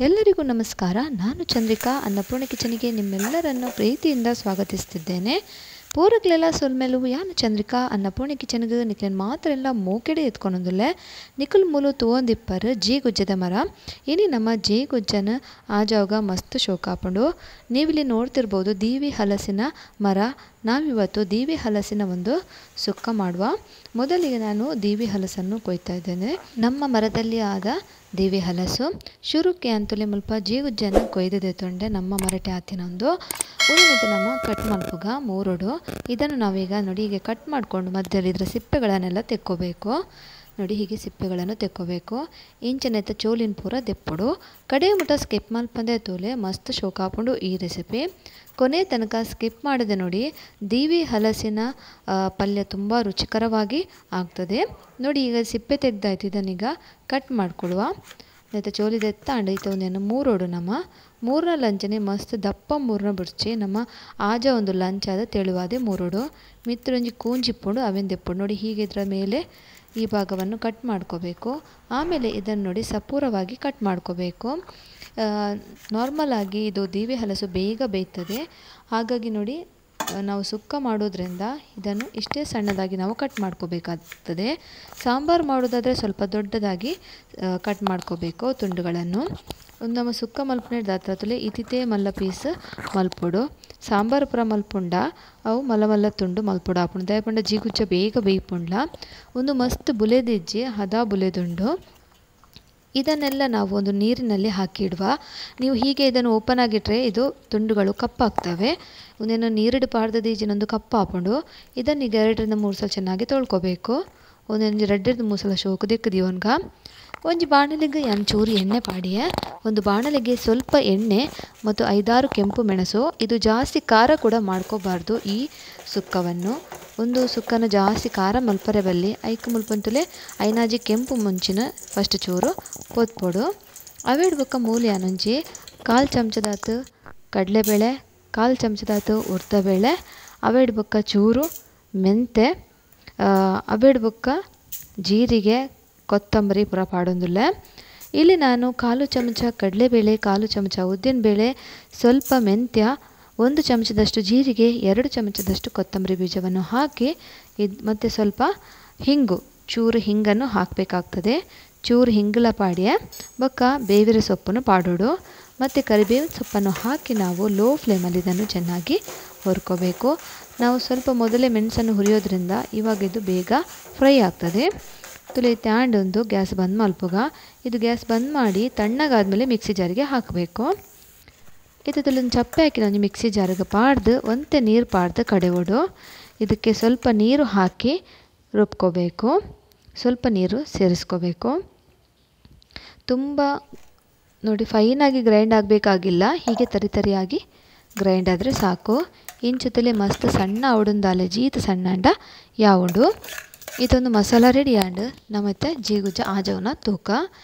ಎಲ್ಲರಿಗೂ ನಮಸ್ಕಾರ. ನಾನು ಚಂದ್ರಿಕಾ, ಅನ್ನಪೂರ್ಣ ಕಿಚನಿಗೆ ನಿಮ್ಮೆಲ್ಲರನ್ನು ಪ್ರೀತಿಯಿಂದ ಸ್ವಾಗತಿಸುತ್ತಿದ್ದೇನೆ. ಪೂರಕ್ಲೆಲ್ಲ ಸೊಲ್ಮೆಲು ಯಾನು ಚಂದ್ರಿಕಾ ಅನ್ನಪೂರ್ಣ ಕಿಚನ್ಗೆ ನಿಕ್ಲೆನ್ ಮಾತ್ರ ಎಲ್ಲ ಮೋಕೆಡೆ ಎತ್ಕೊಂಡೊಂದುಲ್ಲೆ. ನಿಕುಲ್ ಮೂಲು ತೂವೊಂದಿಪ್ಪರ್ ಜೀಗುಜ್ಜದ ಮರ. ಇನಿ ನಮ್ಮ ಜೀಗುಜ್ಜನ ಆಜಾವ್ಗ ಮಸ್ತ್ ಶೋಕಾಪುಂಡು. ನೀವಿಲ್ಲಿ ನೋಡ್ತಿರ್ಬೋದು ದೀವಿ ಹಲಸಿನ ಮರ. ನಾವಿವತ್ತು ದೀವಿ ಹಲಸಿನ ಒಂದು ಸುಕ್ಕ ಮಾಡುವ. ಮೊದಲಿಗೆ ನಾನು ದೀವಿ ಹಲಸನ್ನು ಕೊಯ್ತಾ ಇದ್ದೇನೆ. ನಮ್ಮ ಮರದಲ್ಲಿ ಆದ ದೀವಿ ಹಲಸು ಶುರುಕ್ಕೆ ಅಂತಲೇ ಮುಲ್ಪ ಜೀಗುಜ್ಜನ ಕೊಯ್ದಿದೆ ತೊಂಡೆ ನಮ್ಮ ಮರಟೆ ಆತಿನೊಂದು ಉಳಿದ ನಮ್ಮ ಕಟ್ ಮಲ್ಪುಗ ಮೂರುಡು. ಇದನ್ನು ನಾವೀಗ ನೋಡಿ ಹೀಗೆ ಕಟ್ ಮಾಡಿಕೊಂಡು ಮಧ್ಯದಲ್ಲಿ ಇದರ ಸಿಪ್ಪೆಗಳನ್ನೆಲ್ಲ ತೆಕ್ಕೋಬೇಕು. ನೋಡಿ ಹೀಗೆ ಸಿಪ್ಪೆಗಳನ್ನು ತೆಕ್ಕೋಬೇಕು. ಇಂಚನೆತ್ತ ಚೋಲಿನ ಪೂರ ದೆಪ್ಪುಡು ಕಡೆ ಮುಟ ಸ್ಕಿಪ್ ಮಲ್ಪಂದೆ ತೋಲೆ ಮಸ್ತ್ ಶೋಕಾಪುಂಡು ಈ ರೆಸಿಪಿ. ಕೊನೆ ತನಕ ಸ್ಕಿಪ್ ಮಾಡದೆ ನೋಡಿ. ದೀವಿ ಹಲಸಿನ ಪಲ್ಯ ತುಂಬ ರುಚಿಕರವಾಗಿ ಆಗ್ತದೆ. ನೋಡಿ ಈಗ ಸಿಪ್ಪೆ ತೆಗ್ದಾಯ್ತು, ಇದನ್ನೀಗ ಕಟ್ ಮಾಡಿಕೊಡುವ. ಮತ್ತು ಚೋಲಿದ ಎತ್ತಾಂಡ ಈತ ಒಂದೇನು ಮೂರೋಡು ನಮ್ಮ ಮೂರನ ಲಂಚನೆ ಮಸ್ತ್ ದಪ್ಪ ಮೂರನ ಬುಡ್ಚಿ ನಮ್ಮ ಆಜ ಒಂದು ಲಂಚ್ ಆದ ತೆಳುವಾದೆ ಮೂರೋಡು ಮಿತ್ರೊಂಜಿ ಕೂಂಜಿಪ್ಪುಂಡು ಅವೆನ್ ದೆಪ್ಪುಡು. ನೋಡಿ ಹೀಗೆ ಇದರ ಮೇಲೆ ಈ ಭಾಗವನ್ನು ಕಟ್ ಮಾಡ್ಕೋಬೇಕು. ಆಮೇಲೆ ಇದನ್ನು ನೋಡಿ ಸಪೂರವಾಗಿ ಕಟ್ ಮಾಡ್ಕೋಬೇಕು. ನಾರ್ಮಲ್ ಆಗಿ ಇದು ದೀವಿ ಹಲಸು ಬೇಗ ಬೇಯ್ತದೆ, ಹಾಗಾಗಿ ನೋಡಿ ನಾವು ಸುಕ್ಕ ಮಾಡೋದ್ರಿಂದ ಇದನ್ನು ಇಷ್ಟೇ ಸಣ್ಣದಾಗಿ ನಾವು ಕಟ್ ಮಾಡ್ಕೋಬೇಕಾಗ್ತದೆ. ಸಾಂಬಾರು ಮಾಡೋದಾದರೆ ಸ್ವಲ್ಪ ದೊಡ್ಡದಾಗಿ ಕಟ್ ಮಾಡ್ಕೋಬೇಕು ತುಂಡುಗಳನ್ನು. ಒಂದು ನಮ್ಮ ಸುಕ್ಕ ಮಲ್ಪುನೆ ದಾತ್ರತುಲೆ ಇತಿತೆ ಮಲ್ಲ ಪೀಸ್ ಮಲ್ಪೊಡು. ಸಾಂಬಾರು ಪೂರ ಮಲ್ಪುಂಡ ಅವು ಮಲ್ಲ ಮಲ್ಲ ತುಂಡು ಮಲ್ಪೊಡು ಆಪುಂಡು. ದಾಯೆಪಂಡ ಜೀಗುಜ್ಜ ಬೇಗ ಬೇಯ್ಪುಂಡ್ಲ. ಒಂದು ಮಸ್ತ್ ಬುಲೆದಿಜ್ಜಿ ಹದ ಬುಲೆದುಂಡು. ಇದನ್ನೆಲ್ಲ ನಾವು ಒಂದು ನೀರಿನಲ್ಲಿ ಹಾಕಿಡುವ. ನೀವು ಹೀಗೆ ಇದನ್ನು ಓಪನ್ ಆಗಿಟ್ಟರೆ ಇದು ತುಂಡುಗಳು ಕಪ್ಪಾಗ್ತವೆ. ಒಂದೇನು ನೀರಿಡು ಪಾಡ್ದದ ಈಜಿನೊಂದು ಕಪ್ಪಾಪುಂಡು. ಇದನ್ನು ಈಗ 2 ರಿಂದ 3 ಸಲ ಚೆನ್ನಾಗಿ ತೊಳ್ಕೊಬೇಕು. ಒಂದೊಂದು 2 ರಿಂದ 3 ಸಲ ಶೋಕು ದಿಕ್ಕುದೀವನ್ಗ. ಒಂಜಿ ಬಾಣಲಿಗೆ ಒಂಚೂರು ಎಣ್ಣೆ ಪಾಡಿಯೆ. ಒಂದು ಬಾಣಲಿಗೆ ಸ್ವಲ್ಪ ಎಣ್ಣೆ ಮತ್ತು 5-6 ಕೆಂಪು ಮೆಣಸು. ಇದು ಜಾಸ್ತಿ ಖಾರ ಕೂಡ ಮಾಡ್ಕೋಬಾರ್ದು ಈ ಸುಕ್ಕವನ್ನು. ಒಂದು ಸುಕ್ಕನ ಜಾಸ್ತಿ ಖಾರ ಮಲ್ಪರೆ ಬಲ್ಲಿ ಐಕ್ ಮುಲ್ಪಂತುಲೆ ಐನಾಜಿ ಕೆಂಪು ಮುಂಚಿನ ಫಸ್ಟ್ ಚೂರು ಪೊತ್ಪೊಡು. ಅವೇಡ್ ಬೊಕ್ಕ ಮೂಲೆ ಅನೊಂಜಿ 1/4 ಚಮಚದಾತು ಕಡಲೆಬೇಳೆ, 1/4 ಚಮಚದಾತು ಉರ್ದಬೇಳೆ, ಅವೇಡ್ ಬೊಕ್ಕ ಚೂರು ಮೆಂತೆ, ಅವೇಡ್ ಬೊಕ್ಕ ಜೀರಿಗೆ, ಕೊತ್ತಂಬರಿ ಪೂರ ಪಾಡೊಂದುಲ್ಲೆ. ಇಲ್ಲಿ ನಾನು 1/4 ಚಮಚ ಕಡಲೆಬೇಳೆ, 1/4 ಚಮಚ ಉದ್ದಿನಬೇಳೆ, ಸ್ವಲ್ಪ ಮೆಂತ್ಯ, 1 ಚಮಚದಷ್ಟು ಜೀರಿಗೆ, 2 ಚಮಚದಷ್ಟು ಕೊತ್ತಂಬರಿ ಬೀಜವನ್ನು ಹಾಕಿ ಇದು ಮತ್ತು ಸ್ವಲ್ಪ ಹಿಂಗು, ಚೂರು ಹಿಂಗನ್ನು ಹಾಕಬೇಕಾಗ್ತದೆ. ಚೂರು ಹಿಂಗಲ ಪಾಡಿಯ ಬೊಕ್ಕ ಬೇವಿನ ಸೊಪ್ಪನ್ನು ಪಾಡೋಡು ಮತ್ತು ಕರಿಬೇವಿನ ಸೊಪ್ಪನ್ನು ಹಾಕಿ ನಾವು ಲೋ ಫ್ಲೇಮಲ್ಲಿ ಇದನ್ನು ಚೆನ್ನಾಗಿ ಹುರ್ಕೋಬೇಕು. ನಾವು ಸ್ವಲ್ಪ ಮೊದಲೇ ಮೆಣಸನ್ನು ಹುರಿಯೋದ್ರಿಂದ ಇವಾಗ ಇದು ಬೇಗ ಫ್ರೈ ಆಗ್ತದೆ. ತುಲೆ ತ್ಯಾಂಡೊಂದು ಗ್ಯಾಸ್ ಬಂದ್ ಮಲ್ಪುಗ. ಇದು ಗ್ಯಾಸ್ ಬಂದ್ ಮಾಡಿ ತಣ್ಣಗಾದ್ಮೇಲೆ ಮಿಕ್ಸಿ ಜಾರಿಗೆ ಹಾಕಬೇಕು. ಇದು ಚಪ್ಪೆ ಹಾಕಿ ನಾನು ಮಿಕ್ಸಿ ಜಾರಿಗೆ ಪಾಡ್ದು ಒಂತೆ ನೀರು ಪಾಡ್ದು ಕಡೆವಡು. ಇದಕ್ಕೆ ಸ್ವಲ್ಪ ನೀರು ಹಾಕಿ ರುಬ್ಕೋಬೇಕು. ಸ್ವಲ್ಪ ನೀರು ಸೇರಿಸ್ಕೋಬೇಕು. ತುಂಬ ನೋಡಿ ಫೈನಾಗಿ ಗ್ರೈಂಡ್ ಆಗಬೇಕಾಗಿಲ್ಲ, ಹೀಗೆ ತರಿತರಿಯಾಗಿ ಗ್ರೈಂಡ್ ಆದರೆ ಸಾಕು. ಇಂಚುತ್ತಲೇ ಮಸ್ತ್ ಸಣ್ಣ ಅವಡುಂದಾಲೆ ಜೀತ ಸಣ್ಣಂಡ ಯಾವುಂಡು. ಇದೊಂದು ಮಸಾಲ ರೆಡಿ ಆಂಡ್ ನಮ್ಮತ್ತೆ ಜೀಗುಜ್ಜ ಆಜವನ ತೂಕ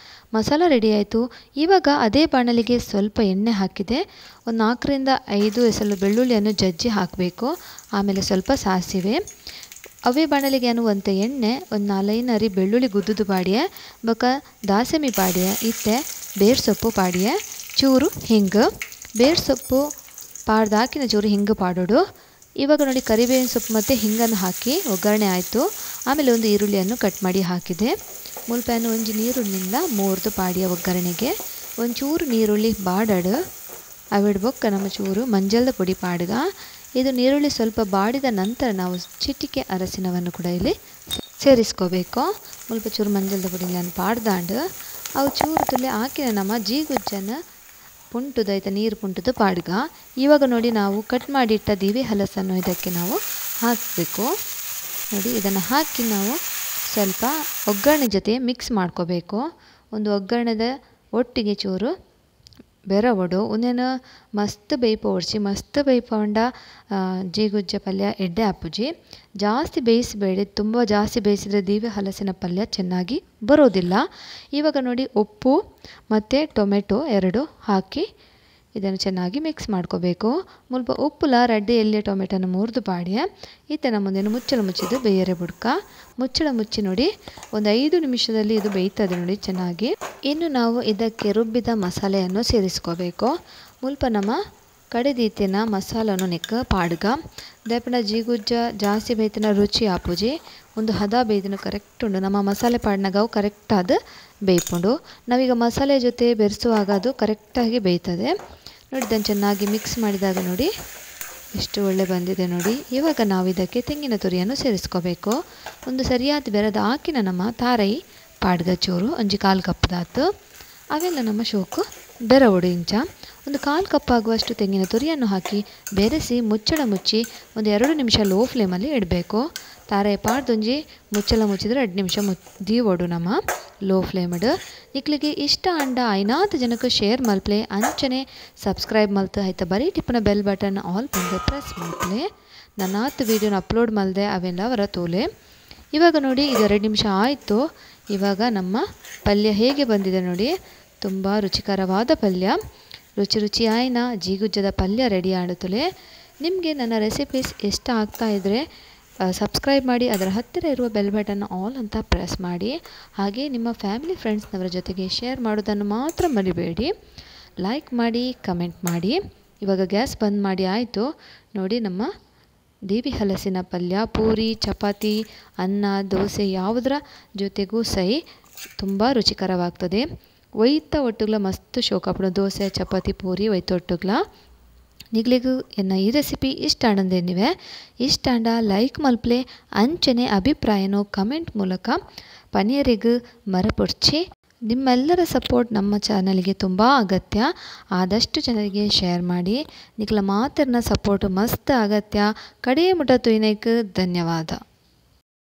ಮಸಾಲ ರೆಡಿ ಆಯಿತು. ಇವಾಗ ಅದೇ ಬಾಣಲಿಗೆ ಸ್ವಲ್ಪ ಎಣ್ಣೆ ಹಾಕಿದೆ. ಒಂದು 4 ರಿಂದ 5 ಎಸಲು ಬೆಳ್ಳುಳ್ಳಿಯನ್ನು ಜಜ್ಜಿ ಹಾಕಬೇಕು. ಆಮೇಲೆ ಸ್ವಲ್ಪ ಸಾಸಿವೆ. ಅವೇ ಬಾಣಲಿಗೆ ಅನ್ನುವಂಥ ಎಣ್ಣೆ ಒಂದು 4-5 ಅರಿ ಬೆಳ್ಳುಳ್ಳಿ ಗುದ್ದುದು ಪಾಡಿಯೆ, ಬೊಕ್ಕ ದಾಸೆಮಿ ಪಾಡಿಯೆ, ಇತ್ತೆ ಬೇರ್ ಸೊಪ್ಪು ಪಾಡಿಯೆ, ಚೂರು ಹಿಂಗು. ಬೇರ್ ಸೊಪ್ಪು ಪಾಡ್ದಾಕಿನ ಚೂರು ಹಿಂಗು ಪಾಡೋಡು. ಇವಾಗ ನೋಡಿ ಕರಿಬೇವಿನ ಸೊಪ್ಪು ಮತ್ತು ಹಿಂಗನ್ನು ಹಾಕಿ ಒಗ್ಗರಣೆ ಆಯಿತು. ಆಮೇಲೆ ಒಂದು ಈರುಳ್ಳಿಯನ್ನು ಕಟ್ ಮಾಡಿ ಹಾಕಿದೆ. ಮುಲ್ಪಾನು ಒಂಜಿ ನೀರುಳ್ಳಿಂದ ಮೂರ್ದು ಪಾಡಿಯ ಒಗ್ಗರಣೆಗೆ ಒಂಚೂರು ನೀರುಳ್ಳಿ ಬಾಡಡು. ಅವಿಡ್ ಬೊಕ್ಕ ನಮ್ಮ ಚೂರು ಮಂಜಲ್ದ ಪುಡಿ ಪಾಡುಗ. ಇದು ನೀರುಳ್ಳಿ ಸ್ವಲ್ಪ ಬಾಡಿದ ನಂತರ ನಾವು ಚಿಟಿಕೆ ಅರಸಿನವನ್ನು ಕೂಡ ಇಲ್ಲಿ ಸೇರಿಸ್ಕೋಬೇಕು. ಮುಲ್ಪ ಚೂರು ಮಂಜಲ್ದ ಪುಡಿ ನಾನು ಪಾಡ್ದಾಂಡು ಅವು ಚೂರು ತುಲೆ ಹಾಕಿದ ನಮ್ಮ ಜೀಗುಜ್ಜನ ಪುಂಟುದು ಆಯಿತಾ ನೀರು ಪುಂಟುದು ಪಾಡ್ಗ. ಇವಾಗ ನೋಡಿ ನಾವು ಕಟ್ ಮಾಡಿಟ್ಟ ದೀವಿ ಹಲಸನ್ನು ಇದಕ್ಕೆ ನಾವು ಹಾಕಬೇಕು. ನೋಡಿ ಇದನ್ನು ಹಾಕಿ ನಾವು ಸ್ವಲ್ಪ ಒಗ್ಗರಣೆ ಜೊತೆ ಮಿಕ್ಸ್ ಮಾಡ್ಕೋಬೇಕು. ಒಂದು ಒಗ್ಗರಣೆದ ಒಟ್ಟಿಗೆ ಚೂರು ಬೆರವಡು. ಒಂದೇನು ಮಸ್ತ್ ಬೇಯ್ಪೋಡ್ಸಿ ಮಸ್ತ್ ಬೇಯ್ಪೊಂಡ ಜೀಗುಜ್ಜ ಪಲ್ಯ ಎಡ್ಡೆ ಆಪುಜಿ. ಜಾಸ್ತಿ ಬೇಯಿಸಬೇಡಿ, ತುಂಬ ಜಾಸ್ತಿ ಬೇಯಿಸಿದರೆ ದೀವಿ ಹಲಸಿನ ಪಲ್ಯ ಚೆನ್ನಾಗಿ ಬರೋದಿಲ್ಲ. ಇವಾಗ ನೋಡಿ ಉಪ್ಪು ಮತ್ತು ಟೊಮೆಟೊ 2 ಹಾಕಿ ಇದನ್ನು ಚೆನ್ನಾಗಿ ಮಿಕ್ಸ್ ಮಾಡ್ಕೋಬೇಕು. ಮುಲ್ಪ ಉಪ್ಪುಲ ರಡ್ಡೆ ಎಲ್ಯ ಟೊಮೆಟೊನ ಮುರಿದು ಪಾಡ್ಯ. ಈತ ನಮ್ಮದೇನು ಮುಚ್ಚಳ ಮುಚ್ಚಿದ್ದು ಬೇಯರೆ ಬುಡ್ಕ. ಮುಚ್ಚಳ ಮುಚ್ಚಿ ನೋಡಿ ಒಂದು 5 ನಿಮಿಷದಲ್ಲಿ ಇದು ಬೇಯ್ತದೆ ನೋಡಿ ಚೆನ್ನಾಗಿ. ಇನ್ನು ನಾವು ಇದಕ್ಕೆ ರುಬ್ಬಿದ ಮಸಾಲೆಯನ್ನು ಸೇರಿಸ್ಕೋಬೇಕು. ಮುಲ್ಪ ನಮ್ಮ ಕಡೆದೀತಿನ ಮಸಾಲನು ನೆಕ್ಕ ಪಾಡ್ಗ. ದಾಯೆಪಂಡ ಜೀಗುಜ್ಜ ಜಾಸ್ತಿ ಬೇಯ್ತಿನ ರುಚಿ ಆಪುಜಿ. ಒಂದು ಹದ ಬೇಯ್ದಿನ ಕರೆಕ್ಟ್ ಉಂಡು. ನಮ್ಮ ಮಸಾಲೆ ಪಾಡ್ನಾಗ ಅವು ಕರೆಕ್ಟ್ ಆದ ಬೇಯ್ಪುಂಡು. ನಾವೀಗ ಮಸಾಲೆ ಜೊತೆ ಬೆರೆಸುವಾಗ ಅದು ಕರೆಕ್ಟಾಗಿ ಬೇಯ್ತದೆ ನೋಡಿ. ಇದನ್ನು ಚೆನ್ನಾಗಿ ಮಿಕ್ಸ್ ಮಾಡಿದಾಗ ನೋಡಿ ಎಷ್ಟು ಒಳ್ಳೆ ಬಂದಿದೆ ನೋಡಿ. ಇವಾಗ ನಾವು ಇದಕ್ಕೆ ತೆಂಗಿನ ತುರಿಯನ್ನು ಸೇರಿಸ್ಕೋಬೇಕು. ಒಂದು ಸರಿಯಾದ ಬೆರದ ಹಾಕಿನ ನಮ್ಮ ತಾರೈ ಪಾಡ್ಗ ಚೂರು ಒಂಜಿ 1/4 ಕಪ್ದಾತು. ಅವೆಲ್ಲ ನಮ್ಮ ಶೋಕು ಬೆರವಡು ಇಂಚ ಒಂದು 1/4 ಕಪ್ ಆಗುವಷ್ಟು ತೆಂಗಿನ ತುರಿಯನ್ನು ಹಾಕಿ ಬೆರೆಸಿ ಮುಚ್ಚಳ ಮುಚ್ಚಿ ಒಂದು 2 ನಿಮಿಷ ಲೋ ಫ್ಲೇಮಲ್ಲಿ ಇಡಬೇಕು. ತಾರೆ ಪಾಡ್ದೊಂಜಿ ಮುಚ್ಚಳ ಮುಚ್ಚಿದ್ರೆ 2 ನಿಮಿಷ ದೀವೊಡು ನಮ್ಮ ಲೋ ಫ್ಲೇಮಡ್. ನಿಕ್ಲಿಗೆ ಇಷ್ಟ ಅಂಡ ಐನಾತ್ ಜನಕ್ಕೆ ಶೇರ್ ಮಲ್ಪ್ಲೆ, ಅಂಚನೆ ಸಬ್ಸ್ಕ್ರೈಬ್ ಮಲ್ತು ಆಯ್ತಾ ಬರೀ ಟಿಪ್ಪನ ಬೆಲ್ ಬಟನ್ ಆಲ್ ಬಂದು ಪ್ರೆಸ್ ಮಲ್ಪ್ಲೆ. ನನ್ನಾತ್ ವೀಡಿಯೋನ ಅಪ್ಲೋಡ್ ಮಲ್ದೆ ಅವೆಲ್ಲ ಅವರ ತೋಲೆ. ಇವಾಗ ನೋಡಿ ಇದು 2 ನಿಮಿಷ ಆಯಿತು. ಇವಾಗ ನಮ್ಮ ಪಲ್ಯ ಹೇಗೆ ಬಂದಿದೆ ನೋಡಿ. ತುಂಬ ರುಚಿಕರವಾದ ಪಲ್ಯ, ರುಚಿ ರುಚಿಯಾಯಿನ ಜೀಗುಜ್ಜದ ಪಲ್ಯ ರೆಡಿ ಆಡುತ್ತಲೇ. ನಿಮಗೆ ನನ್ನ ರೆಸಿಪೀಸ್ ಇಷ್ಟ ಆಗ್ತಾಯಿದ್ರೆ ಸಬ್ಸ್ಕ್ರೈಬ್ ಮಾಡಿ, ಅದರ ಹತ್ತಿರ ಇರುವ ಬೆಲ್ ಬಟನ್ ಆಲ್ ಅಂತ ಪ್ರೆಸ್ ಮಾಡಿ. ಹಾಗೆ ನಿಮ್ಮ ಫ್ಯಾಮಿಲಿ ಫ್ರೆಂಡ್ಸ್ನವರ ಜೊತೆಗೆ ಶೇರ್ ಮಾಡೋದನ್ನು ಮಾತ್ರ ಮರಿಬೇಡಿ. ಲೈಕ್ ಮಾಡಿ, ಕಮೆಂಟ್ ಮಾಡಿ. ಇವಾಗ ಗ್ಯಾಸ್ ಬಂದ್ ಮಾಡಿ ಆಯಿತು ನೋಡಿ. ನಮ್ಮ ದೇವಿ ಹಲಸಿನ ಪಲ್ಯ ಪೂರಿ, ಚಪಾತಿ, ಅನ್ನ, ದೋಸೆ ಯಾವುದರ ಜೊತೆಗೂ ಸೈ ತುಂಬ ರುಚಿಕರವಾಗ್ತದೆ. ಒಯ್ತ ಒಟ್ಟುಗ್ಲ ಮಸ್ತ್ ಶೋಕಾಪುಡು ದೋಸೆ, ಚಪಾತಿ, ಪೂರಿ ಒಯ್ತ ಒಟ್ಟುಗ್ಲ. ನಿಗ್ಲಿಗೂ ಎನ್ನ ಈ ರೆಸಿಪಿ ಇಷ್ಟ ಆಂಡಂದೇನಿವೆ ಇಷ್ಟ ಆಂಡ ಲೈಕ್ ಮಲ್ಪ್ಲೆ, ಅಂಚನೆ ಅಭಿಪ್ರಾಯನೋ ಕಮೆಂಟ್ ಮೂಲಕ ಪನಿಯರಿಗೂ ಮರಪೊಡ್ಚಿ. ನಿಮ್ಮೆಲ್ಲರ ಸಪೋರ್ಟ್ ನಮ್ಮ ಚಾನಲ್ಗೆ ತುಂಬ ಅಗತ್ಯ. ಆದಷ್ಟು ಜನರಿಗೆ ಶೇರ್ ಮಾಡಿ. ನಿಕ್ಲ ಮಾತ್ರನ ಸಪೋರ್ಟ್ ಮಸ್ತ್ ಅಗತ್ಯ. ಕಡೆ ಮುಟ ತುಯ್ನೈಕ್ ಧನ್ಯವಾದ.